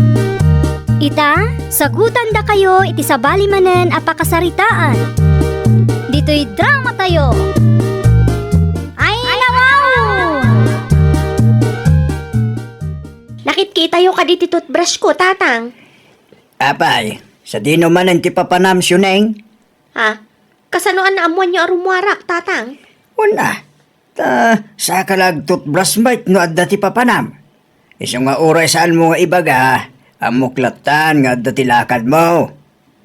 Ita, sagutandakayo iti sabali manen a pakasaritaan. Ditoy dramatayo. Ay, nawaw! Nakitkitayo kadi ti toothbrush ko, Tatang? Apay, sadino manen ti papanam, Siuneng? Ha? Kasano a naammoanyo a rummuarak, Tatang? Wen a, ta saka la agtoothbrush met no adda ti papanam. Isu nga uray saanmo nga ibaga, ammok lattan nga adda ti lakadmo.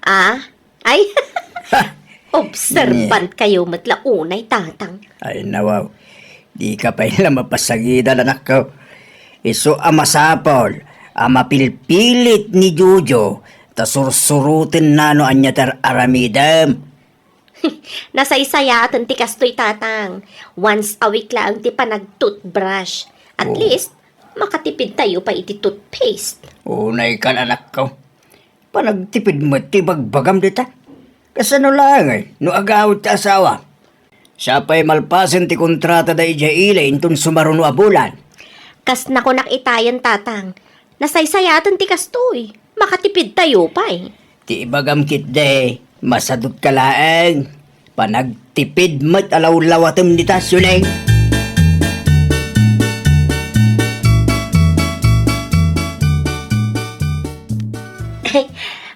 Ah? Ay? Ha! Observant kayo met la unay, Tatang. Ay, nawaw. Dika pay la mapasagidan, anakko. Isu a masapul a mapilpilit ni Jojo ta sursurotenna no ania ti ar-aramidem. Nasaysayaaten ti kastoy, Tatang. Once a week laeng ti panag-toothbrush. At least, makatipidtayo pay iti toothpaste. Unay kan, anakko. Panagtipid met ti ibagbagam dita. Kasano laeng no agawid ti asawam? Sapay malpasen ti kontratada idiay ili inton sumaruno a bulan. Kas nakunak itayen, Tatang. Nasaysayaaten ti kastoy. Makatipidtayo pay. Ti ibagam ketdi, masadutka laeng. Panagtipid met a lawlawatem dita, Siuneng.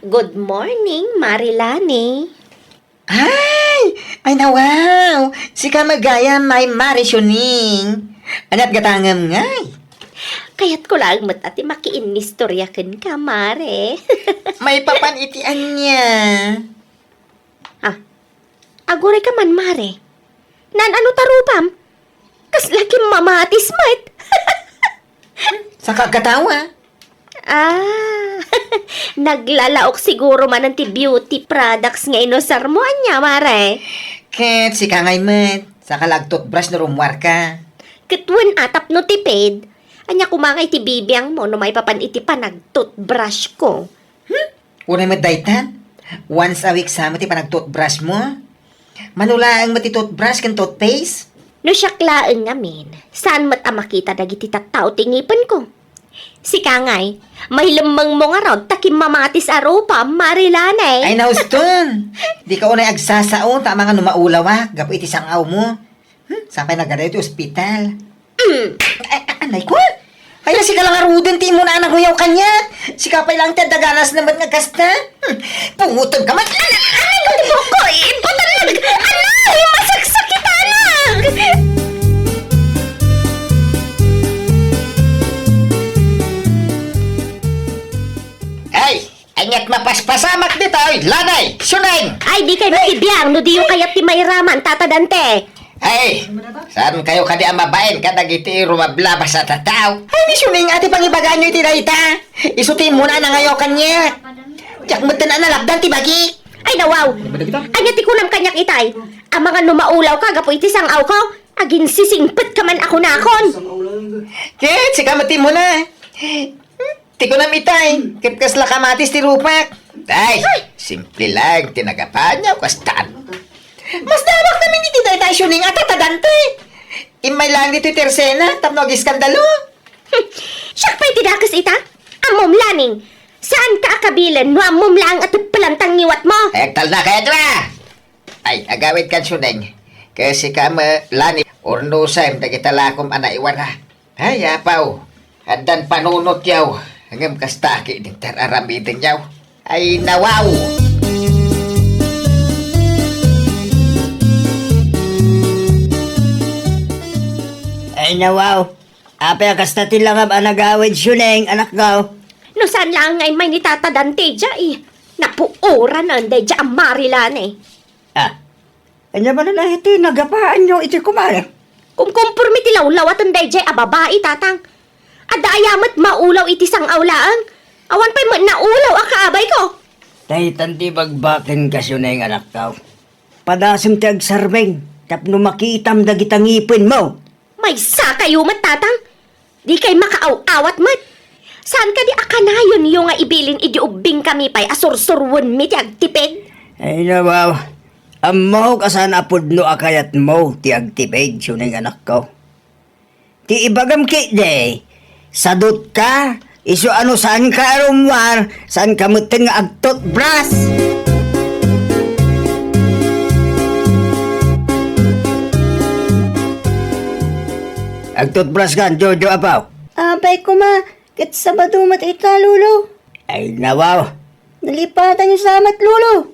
Good morning, Mare Lani. Ay! Ay, nawaw! Sika met gayam, Mare Siuneng. Aniat gatangem ngay? Kayatko laeng met a ti makiinnistorya kenka, Mare. Maipapan iti ania? Ah, agurayka man, Mare. Naan-ano ta rupam? Kasla kimmamatis met. Saka agkatawa. Ah, naglalaok siguro manen ti beauty products nga inusarmo, ania, Mare? Ket sika ngay met, saka la agtoothbrush no rummuarka. Ket wen a, tapno tipid, ania koma ngay ti bibiangmo no maipapan iti panag-toothbrush ko? Hmm? Uray met dayta? Once a week sa met ti panag-toothbrush mo? Mano laeng met ti toothbrush ken toothpaste? No siak laeng ngamin, saan met a makita dagiti tattao ti ngipenko. Sika ngay, mailemmengmo ngarud ta kimmamatis a rupa, Marilane. Ay, nauston! Dika unay agsasao ta amangan no maulawak gapu iti sang-awmo. Hmm, sapay nagada iti ospital. Mm. Ay, ay, anay ko? Ay, sika lang ngaruden ti immuna a nanguyaw kaniak. Sika pay lang ti adda ganas na met nga kasta. Hmm, pungoten ka met. Anay ko ti buhok ko, eh. Butan lang. Anay, masaksakitanak. Ay, ania't mapaspasamak ditoy, Lanay, Suneng? Ay, dikay makibiang no diyo kayat ti mairaman, Tata Dante. Ay, saan kayo kadi a mabain kadagiti rumablabas a tattao? Ay, ni Suneng, ati pangibagaanyo iti dayta. Isu ti immuna a nanguyaw kaniak. Diak metten a nalapdan ti bagi. Ay, nawaw. Ania ti kunam kaniak itay? Amangan no maulaw ka gapu iti sang-aw ko? Aginsisingpet ka man a kunakon. Ket, sika met ti immuna. Ti kunam itay, ket kasla kamatis ti rupak. Ay, simple lang ti nagapaanyo, kastan. Masdamak namin iti dayta, Suneng, a Tata Dante. Immay lang ditoy Tersena, tapno agiskandalo. Hmm, siak pay ti dakes ita? Ammom, Lanay. Saan ka a kabilen no ammom lang a teppelan ti ngiwatmo? Ay, agtalna kayat ra! Ay, agawid kan, Suneng. Kasi ka, ma-, Lanay, urnusaem dagita lakom a naiwara. Ay, apaw, addan panunotyaw, ngem kasta ki din tar-aramidenyaw. Ay, nawaw! Ay, nawaw! Apay a kasta ti langam a nagawid, Suneng, anakko? No saan laeng nga immay ni Tata Dante, dia, eh. Napuoran na, daydiay a Marilane. Ah, ania manen a iti nagapaanyo iti kumare? Kumkumpormi ti lawlawaten daydiay a babai, Tatang. Adda aya met maulaw iti sang-aw laeng? Awan pay met naulaw a kaabay ko. Daytan ti bagbaken kasyo, Neng, anakko. Padasem ti agsarbeng tapno makitam dagita ngipenmo. Maysa kayo met, Tatang. Dikay makaaw-awat met. Saan kadi a kanayonyo nga ibilin idi ubbing kami pay a sursuruenmi ti agtipid? Ay, nawaw. Ammok a saan a pudno a kayatmo ti agtipid, Suneng, anakko. Ti ibagam ketdi, sadutka, isu a no saanka a rummuar, saanka metten nga agtutbras. Agtutbras kan, Jojo, apo? Apay koma, ket Sabado met ita, Lolo. Ay, nawaw. Nalipatanyo sa met, Lolo.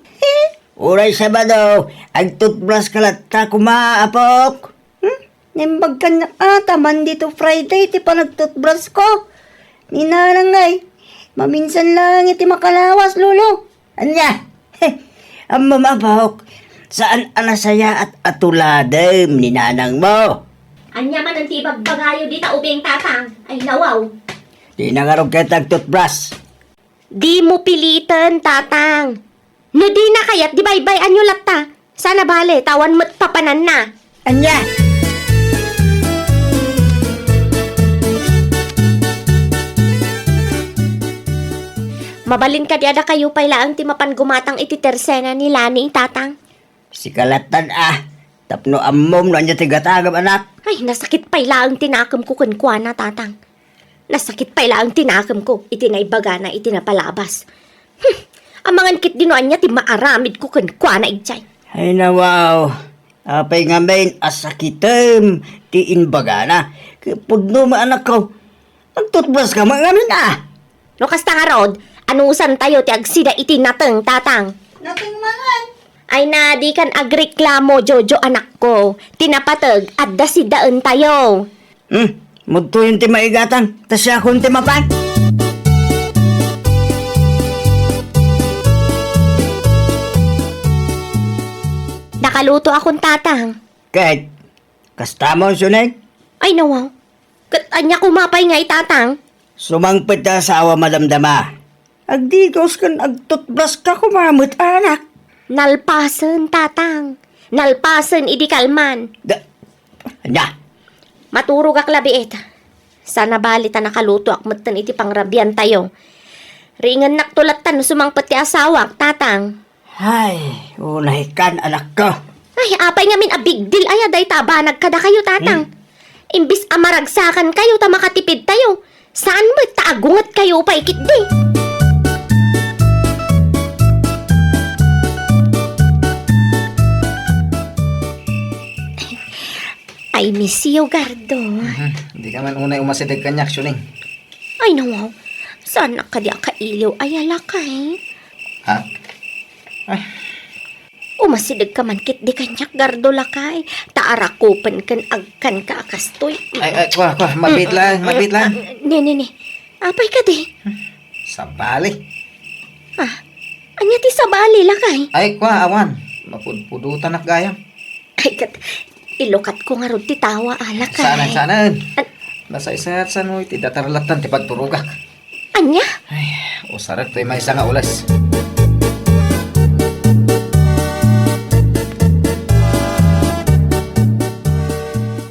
Uray Sabado, agtutbras ka latta koma, apok. Hmm? Naimbag kaniak a ta Monday to Friday ti panagtutbras ko. Ni Nanang ngay, maminsan lang iti makalawas, Lolo. Ania? Ammom, apok, saan a nasayaat a tuladem ni nanangmo. Ania manen ti ibagbagayo dita ubing, Tatang? Ay, nawaw. Di na ngarud ket agtutbras. Dimo piliten, Tatang. No dina kayat, di baybay-anyo latta. Saan a bale, ta awan met papananna. Ania? Mabalin kadi a dakayo pay laeng ti mapan gumatang iti tersena ni Lani, Tatang? Sika lattan a, tapno ammom no ania ti gatangem, anak. Ay, nasakit pay laeng ti nakemko kenkuana, Tatang. Nasakit pay laeng ti nakemko iti naibagana iti napalabas. Hmm, amangan ketdi no ania ti maaramidko kenkuana idiay. Ay, nawaw. Apay ngamin a sakitem ti imbagana? Pudno met, anakko. Agtutbras ka met ngamin a. No kasta ngarud, anusantayo ti agsida iti nateng, Tatang? Nateng mangan. Ay na, dikan agreklamo, Jojo, anakko. Ti napateg, adda sidaentayo. Hmm, mudtoyon ti maigatang, ta siakon ti mapan. Nakalutoakon, Tatang. Ket, kasta mo, Suneng? Ay, nawaw. Ket ania koma pay ngay, Tatang? Sumangpet ti asawa, madamdama. Agdigaws ken agtutbras ka koma met, anak. Nalpasen, Tatang. Nalpasen idi kalman. Da-, ania? Maturogak labiit. Saan a bale ta nakalutoak metten iti pangrabiantayo. Ringennakto latta no sumangpet ti asawak, Tatang. Ay, unay kan, anakko. Ay, apay ngamin a big deal aya dayta a banag kadakayo, Tatang. Hmm. Imbis a maragsakankayo ta makatipidtayo, Saan met ta agungetkayo pay ketdi? I miss you, Gardo. Mhm. Di ka man unay umasideg kaniak, Siuling. Ay, nawaw. Saan kadi a kailiw aya, lakay? Ha? Ay. Umasideg ka man ketdi kaniak, Gardo, lakay. Ta arakupen ken agkanka a kastoy. Ay, ay, kua, kua, mabiit lang, mabiit lang. Ah, ne, ne, ne. Apay kadi? Sabali. Ah, ania ti sabali, lakay? Ay, kua, awan. Mapudpudotanak gayam. Ay, ket, ilukatko ngarud ti tawa, a, lakay. Saan, saan? An- Nasaysayat sano iti datar lattan ti pagturogak. Ania? Ay, usarek toy maysa nga ules.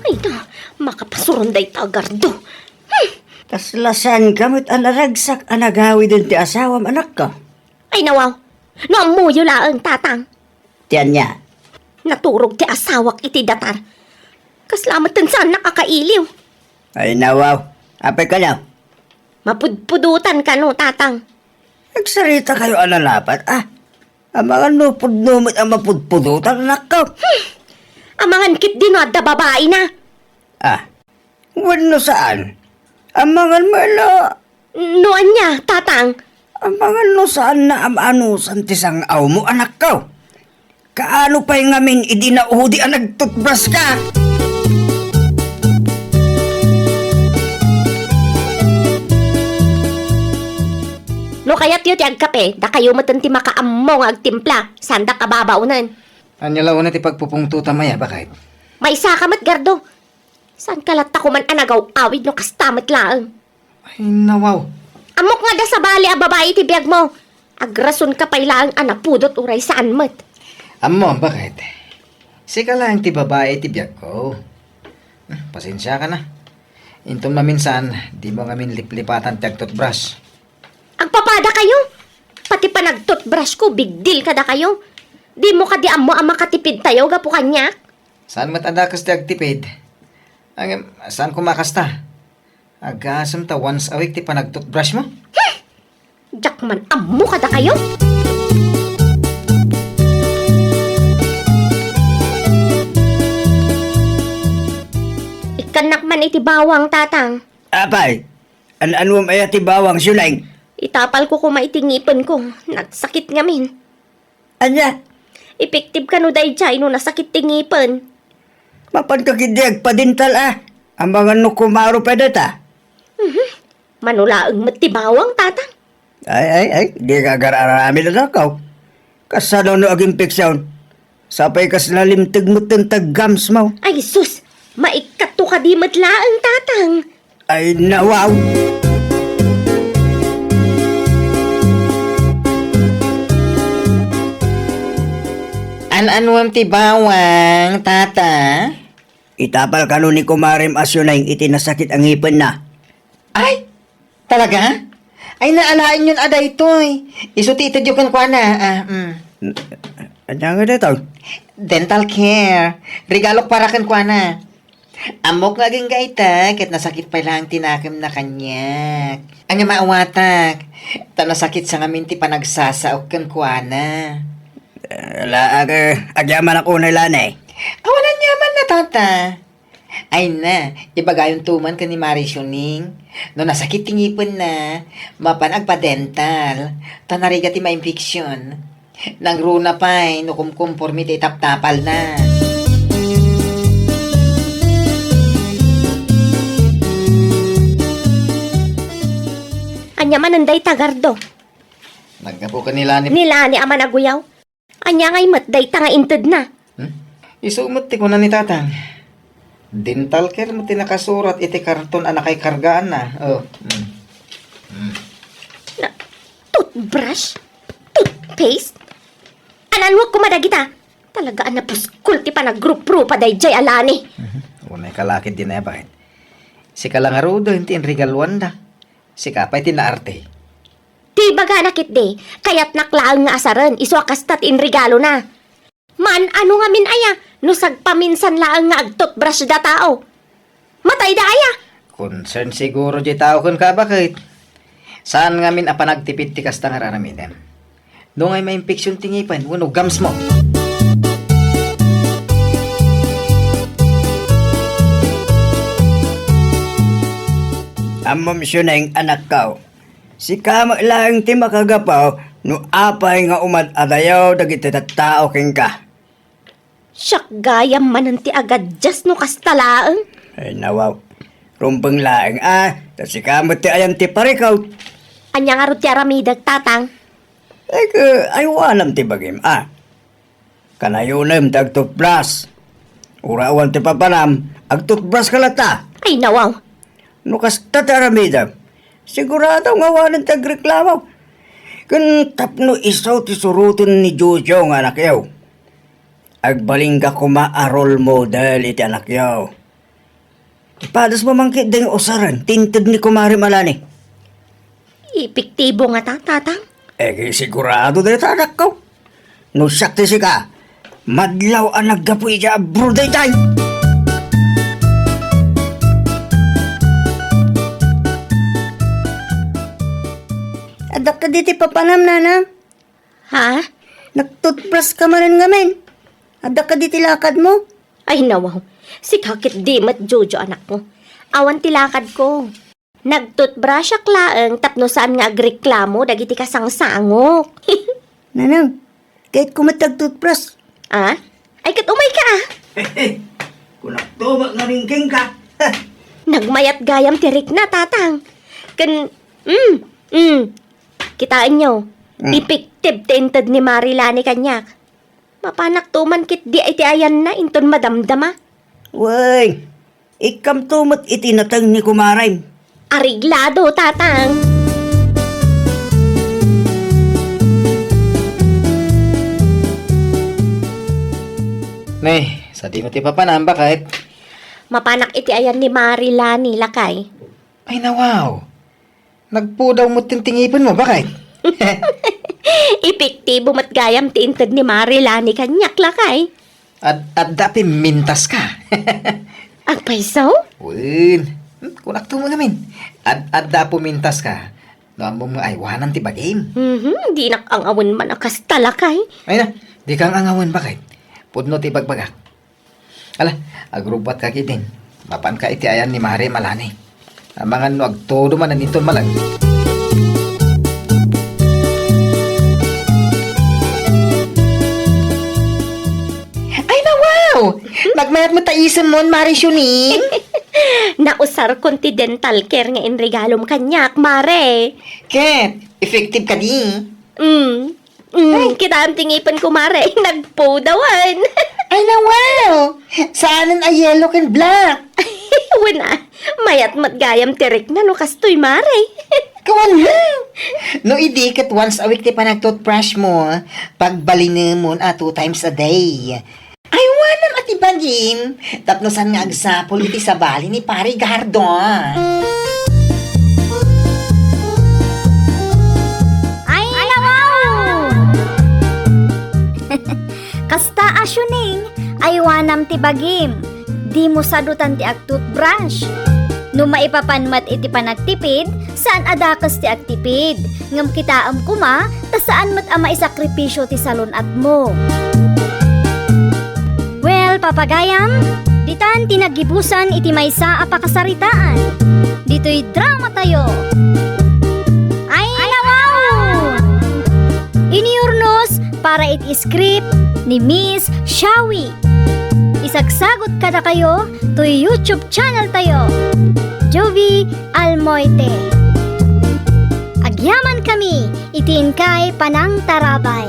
Ay, na, makapasuron dayta a Gardo. Hmm. Kasla saanka met a naragsak a nagawiden ti asawam, anakko? Ay, nawaw. No ammoyo laeng, Tatang. Ti ania? Naturog ti asawak iti datar. Kasla met ti saannak a kailiw. Ay, nawaw. Apay kano? Mapudpudotan kano, Tatang. Agsaritakayo a nalapat, a? Amangan no pudno met a mapudpudotan, anakko. Hmm. Amangan ketdi no adda babaina. Ah, wenno saan? Amangan met no. No ania, Tatang? Amangan no saanna a maanusan ti sang-awmo, anakko. Kaano pay ngamin idi naudi a nagtutbras ka? No kayatyo ti agkape, dakayo metten ti makaammo nga agtimpla, saandak a babaonen. Ania la una ti pagpupungtotam aya, baket? Maysaka met, Gardo. Saanka latta koman a nagaw-awid no kasta met laeng. Ay, nawaw. Ammok nga adda sabali a babai iti biagmo. Agrasonka pay laeng a napudot uray saan met. Ammom, baket? Sika laeng ti babai iti biagko. Hmm, pasensiaka na. Inton maminsan, dimo ngamin liplipatan ti agtutbras. Agpapadakayo? Pati panagtutbrushko, big deal kadakayo. Dimo kadi ammo a makatipidtayo gapu kaniak? Saan met a dakes ti agtipid? Ngem, saan koma a kasta? Agasem ta once a week ti panagtutbrushmo? Hmm! Diak man ammo kadakayo. Ikkannak man iti bawang, Tatang. Apay, an-anuem aya ti bawang, Siuling? Itapalko koma iti ngipenko. Nagsakit ngamin. Ania? Epektibo kano daydiay no nasakit ti ngipen? Mapanka ketdi agpadental a. Amangan no kumaro pay dayta. Mhm. Mano laeng met ti bawang, Tatang? Ay, ay, ay, dika agar-aramid, anakko. Kasano no aginfeksion? Sapay kasla limteg metten ti gums mo. Ay, sus! Maikkato kadi met laeng, Tatang. Ay, nawaw! An-anuem ti bawang, Tata? Itapal kano ni kumarem a Siuling iti nasakit a ngipenna. Ay, talaga? Ay, naalaenyon a daytoy. Isu ti itedyo kenkuana. Ah, mm. Ania nga daytoy? Dental care. Regalok para kenkuana. Ammok nga agingga ita, ket nasakit pay laeng ti nakemna kaniak. Ania maawatak? Ta nasakit sa ngamin ti panagsasaok kenkuana. Eh, la, ag-, agyamanak unay, Lani. Awan aniaman na, Tata. Ay na, ibagayonto man ken ni Mari Siuling. No nasakit ti ngipenna, mapan agpa-dental, ta narigat ti mainfeksion. Nangruna pay no kumkumpormi ti itaptapalna. Ania manen dayta, Gardo? Naggapu ken ni Lani. Ni Lani a managuyaw. Ania ngay met dayta nga intedna? Hmm? Isu met ti kuna ni Tatang. Dental care met ti nakasurat iti karton a nakaikargaanna. Oh. Hmm. Hmm. Na, toothbrush? Toothpaste? An-anuek koma dagita? Talaga a napuskol ti panagruprupa daydiay a Lani. Mhm. Unay ka lakit di nayabain. Sika la ngaruden ti inregaluanda. Sika pay ti naarte. Ti ibagana ketdi, kayatnak laeng nga asaren, isu a kasta ti inregalona. Man-ano ngamin aya, no sagpaminsan laeng nga agtutbrush da tao? Matayda aya? Concern siguro diay tao kenka, baket. Saan ngamin a panagtipid ti kasta nga ar-aramidem. Nungay mainfection ti ngipen wenno gums mo. Ammom, Shuneng, anakko. Sika met laeng ti makagapu no apay nga umad-adayo dagiti tattao kenka. Siak gayam manen ti agadias no kasta laeng. Ay, nawaw. Rumbeng laeng, a, ta sika met ti ayan ti parikut. Ania ngarud ti aramidek, Tatang? Ay, ka, aywanam ti bagim, a. Kanayonem ti agtutbras. Ura awan ti papanam, agtutbras ka latta. Ay, nawaw. No kasta ti aramidem, sigurado nga awanen ti agreklamo. Ken tapno isu ti suroten ni Jojo nga anakyo, agbalinka koma a role model iti anakyo. Ipadasmo man ketdi nga usaren ti inted ni Kumare Malani. Epektibo ngata, Tatang? Eh, sigurado dayta, anakko. No siak ti sika, madlaw a naggapu idiay abroad daytay. Adda kadi ti papanam, Nanang? Ha? Nagtutbras ka manen ngamin. Adda kadi ti lakadmo? Ay, nawaw. Sika ketdi met, Jojo, anakko. Awan ti lakadko. Nagtutbrasiak laeng tapno saan nga agreklamo dagiti kasangsangok. Nanang, kayatko met ti agtutbras. Ah? Ay, ket umayka, ah. Kunakto met nga ringking ka. Nagmayat gayam ti rikna, Tatang. Ken, mm, mm. Kitaenyo, Mm. Epektibo ti inted ni Mari Lani kaniak. Mapanakto man ketdi iti ayanna inton madamdama. Wen, ikkamto met iti nateng ni kumarem. Areglado, Tatang. Ne, sadino ti papanam, baket? Mapanak iti ayan ni Mari Lani, lakay. Ay, nawaw. Nagpudaw met ti ngipenmo, baket? Epektibo met gayam ti inted ni Mari Lani kaniak, lakay. Ad-, adda pimintas ka. Agpayso? Wen. Hmm, kunakto met ngamin. Ad-, adda pumintas ka. No ammom nga aywanam ti bagim. Mhm, dinak angawen man a kasta, lakay. Ay na, dika angawen, baket? Pudno ti ibagbagak. Ala, agrubbuatka ketdin. Mapanka iti ayan ni Mari Malani. Amangan no agtudo manen inton malag. Ay, nawaw! Nagmayat met ta isemon, Mari Shuneng. Nausarkon ti dental care nga inregalom kaniak, Mare. Ket, effective kadi? Mm. Mm, kitaem ti ngipenko, Mare. Nagpudawan. Ay, nawaw! Saanen a yellow ken black. Wen a, mayat met gayam ti rikna no kastoy, Mare. Kawan na! No idi ket once a week ti panagtoothbrush mo, pagbalinemon a two times a day. Aywanam a ti bagim, tapno saan nga agsapul iti sabali ni Pari Gardo. Ay, nawaw! Kasta a siuning, aywanam ti bagim. Dimo sadutan ti agtoothbrush. No maipapan met iti panagtipid, saan a dakes ti agtipid. Ngem kitaem koma, ta saan met a maisakripisio ti salun-atmo. Well, papagayam, ditan ti naggibusan iti maysa a pakasaritaan. Ditoy dramatayo. Ay, nawaw! Inurnos para iti script ni Miss Shawi. Isagsagut kadakayo toy YouTube channel tayo, Jovie Almoite. Agyamankami iti inkay panangtarabay.